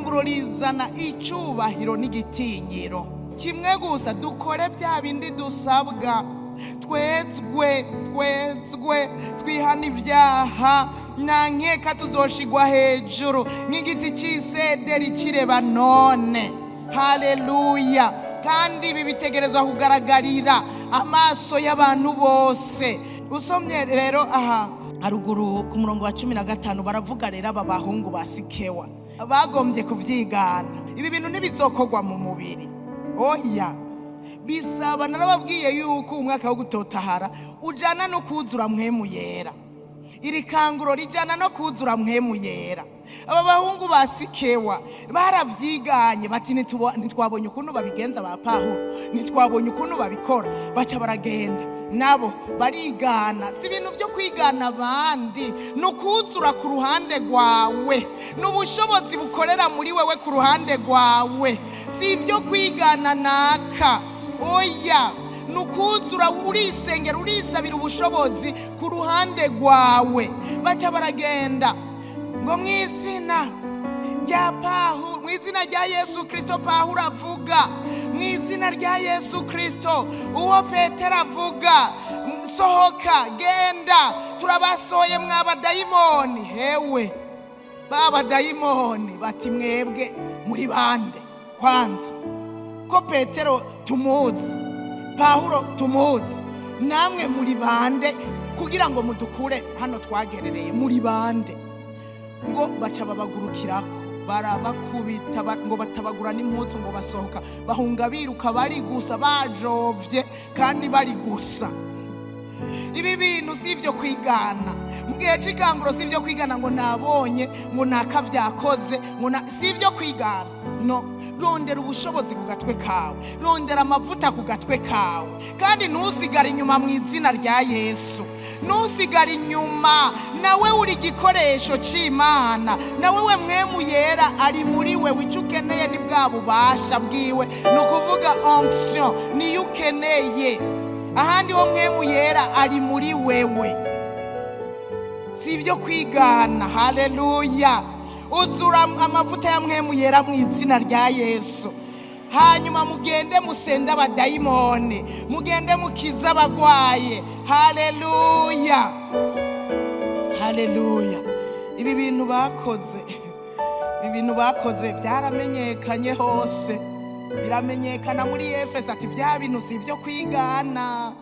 Kanguro rizana icubahiro n'igitinyiro kimwe gusa. Dukore bya bindi dusabwa, twezwe, twezwe, twihana ibyaha. Nta nkeka tuzoshigwa hejuru nk'igiti cy'isederi kireba none. Haleluya! Kandi ibi bitegerezwa kugaragarira amaso y'abantu bose. Usomye rero aha haruguru ku murongo wa 15, baravuga rero aba bahungu ba Sikewa bagombye kubyigana. Ibi bintu ntibizokorwa mu mubiri, oya. Bisaba, narababwiye yuko umwaka wo gutotahara ujana no kuzura Mpwemu Yera. Iri kanguro rijyana no kuzura Mpwemu Yera. Aba bahungu ba Sikewa barabyiganye, bati: "Ntitwabonye ukuntu babigenza ba Pawulo, ntitwabonye ukuntu babikora." Baca baragenda nabo barigana. Si ibintu byo kwigana abandi, ni ukuzura ku ruhande rwawe, ni ubushobozi bukorera muri wewe ku ruhande rwawe. Si ibyo kwigana naka, oya, ni ukuzura. Urisengera, urisabira ubushobozi ku ruhande rwawe. Baca baragenda ngo: "Mu izina rya Pahu, mu izina rya Yesu Kirisito Pawulo avuga, mu izina rya Yesu Kirisito uwo Petero avuga, sohoka, genda, turabasohoye mw'abadayimoni." Hewe, ba badayimoni bati: "Mwebwe muri bande kwanza? Ko Petero tumuzi, Pawulo tumuzi, namwe muri bande kugira ngo mudukure hano twagerereye? Muri bande?" Ngo baca babagurukirako, barabakubita, ngo batabagura n'impuzu, ngo basohoka bahunga biruka, bari gusa bajovye kandi bari gusa. Ibi bintu si ibyo kwigana mu gihe c'ikanguro, si ibyo kwigana ngo nabonye ngo naka vyakoze, ngo si ibyo kwigana. No rondera ubushobozi ku gatwe kawe, rondera amavuta ku gatwe kawe, kandi ntusigare inyuma. Mu izina rya Yesu, ntusigare inyuma. Nawe uri igikoresho c'Imana, nawe we Mpwemu Yera ari muri we. Icyo ukeneye ni bwa bubasha bwiwe, ni ukuvuga onction niyo ukeneye. Ahandi ho Mpwemu Yera ari muri wewe. Si ibyo kwigana. Haleluya! Uzura amavuta ya Mpwemu Yera mu izina rya Yesu. Hanyuma mugende musende abadayimoni, mugende mukize abagwaye. Haleluya, haleluya! Ibi bintu bakoze, ibi bintu bakoze byaramenyekanye hose, biramenyekana muri Efeso, ati: "Bya bintu si ibyo kwigana."